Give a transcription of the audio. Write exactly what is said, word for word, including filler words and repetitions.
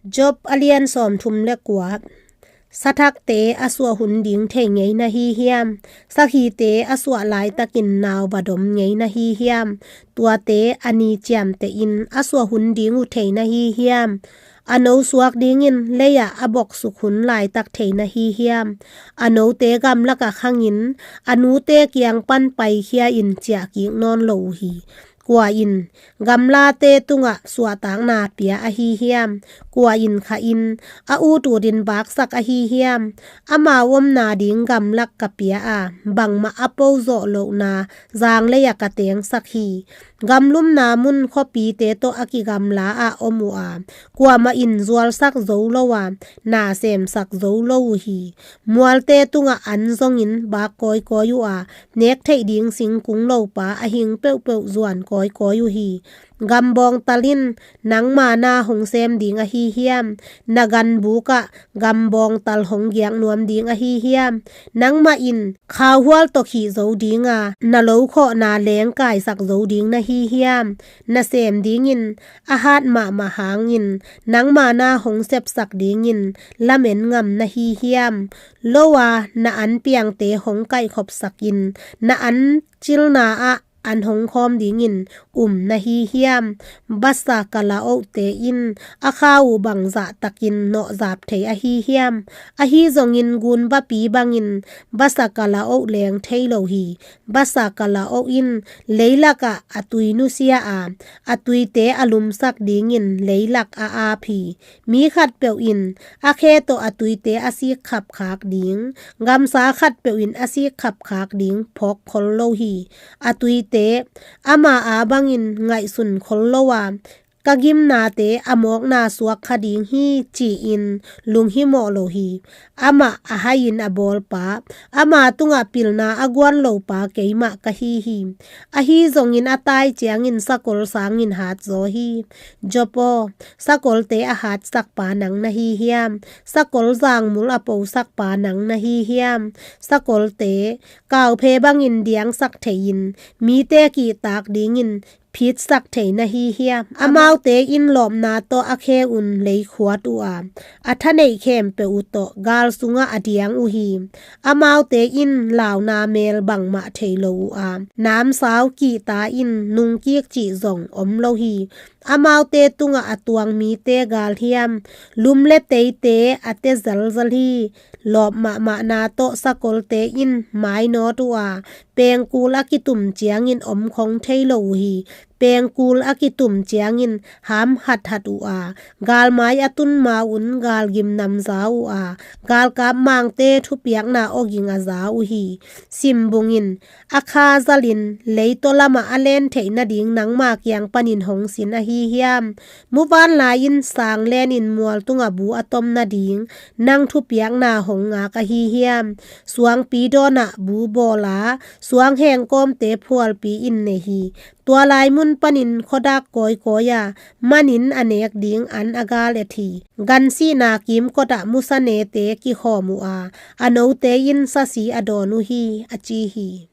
Job a lian sawmthum le kua. Sathakte a suah hun ding thei ngei na hi hiam? Sakhite a suah laitakin nau va dom ngei na hi hiam? Tuate a ni ciamtehin a suah hun ding uh thei na hi hiam? A no suak dingin lei-ah a boksuk hun laitak thei na hi hiam? A note gamlakah khangin a nute kiang pan paikhia-in ciahkik nawn lo uh hi. Kua in gamlate tungah suahtakna pia ahi hiam? Kua in khahin a ut utin baksak ahi hiam? Amau omna ding gamlak ka pia a, bangmah a pozawh lohna zanglei-ah ka tengsak hi. Gamlumna mun khuapite tawh a kigamla-ah om uh a, kuamah in zualsak zo lo a, na semsak zo lo uh hi. Mualte tungah an zongin bak kawikawi uh a, nek theih ding singkung lopa a hing peuhpeuh zuan kawikawi uh hi. Gambawngtal in nangma na hong sem ding ahi hiam? Na ganbukah gambawngtal hong giak nuam ding ahi hiam? Nangmah in khauhual tawh khih zo ding a, na lokhawhna leng kaisak zo ding na hi hiam? Na sem dingin a hat mahmah hangin nangma na hong sepsak dingin lamen ngam na hi hiam? Lo a, na an piangte hong kaihkhopsakin na an cilna-ah an hong khawm dingin um na hi hiam? Basa kalaohte in a kha uh bang zahtakin nawhzap thei ahi hiam? Ahi zongin gunvapi bangin basa kalaoh leng thei lo hi. Basa kalaoh in leilakah a tui nusia a, a tuite a lumsak dingin leilak a ap hi. Mi khatpeuh in a khe tawh a tuite a sikkhapkhak ding, gamsa khatpeuh in a sikkhapkhak ding phawk khol lo hi. A tuite ama a bangin ngaihsun khol lo a, ka gimnate a mawkna suak kha ding hi, ci-in lunghimawh lo hi. Amah a hai-in a bawlpa, ama tungah pilna a guan lopa keimah ka hi hi. Ahi zongin a tai ciangin sakol sangin hat zaw hi. Job aw, sakolte a hatsakpa nang na hi hiam? Sakol zangmul a posakpa nang na hi hiam? Sakolte kauphe bangin diangsak thei-in mite kihtak dingin phitsak thei na hi hiam? Amaute in lawpna tawh a khe un leikhuat uh a, a thaneih khempeuh uh tawh gal sungah a diang uh hi. Amaute in launa mel bangmah thei lo uh a, namsau kihta in nungkik cih zong om lo hi. Amaute tungah a tuang mite galhiam, lum le teite a te zelzel hi. Lawp mahmahna tawh sakolte in mainawt uh a, pengkul a kitum ciangin omkhong thei lo uh hi. Pengkul a kitum ciangin ham hathat uh a, galmai a tun ma-un galgim namza uh a, galkap mangte thupiakna awging a za uh hi. Simbung in a kha zalin leitaw lamah a len theih nading nangma kiang panin hong sin ahi hiam? Muvanlai in sang lenin mual tungah bu a tom nading nang thupiakna hong ngak ahi hiam? Suangpi dawnah bu bawl a, suangheng kawmte phualpi in nei hi. Tua lai mun panin khuadak kawikawi a, manin a nek ding an a gal et hi. Gansihna kimkotah musa nete kikhawm uh a, a note in sasi a dawn uh hi, a ci hi.